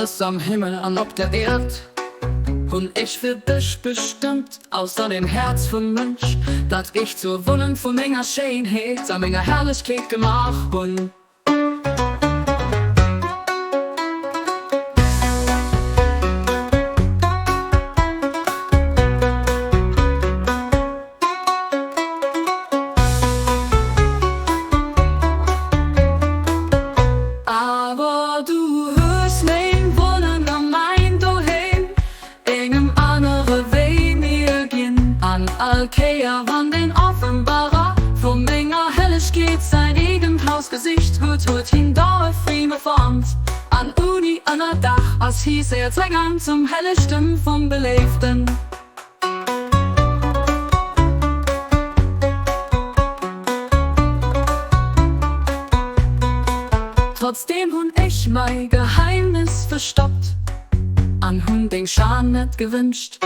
Alles am Himmel an op der Äerd hunn ech fir dech bestëmmt, ausser dem Häerz vum Mënsch, dat ech zur Wunneng vu menger Schéinheet a menger Herrlechkeet gemaach hunn. Awer du hues meng Wunneng a mäin Doheem engem anere wéi mir ginn. An all Kéier wann den Offenbarer vu menger Hellegkeet säin eegent Haus gesicht huet, huet hien do e Frime fonnt. An ouni Ënnerdaach ass hie séier zréckgaang zum Hellegtem vum Beléiften. Trotzdeem hunn ech mäi Geheimnis verstoppt an hunn deng Schan net gewënscht.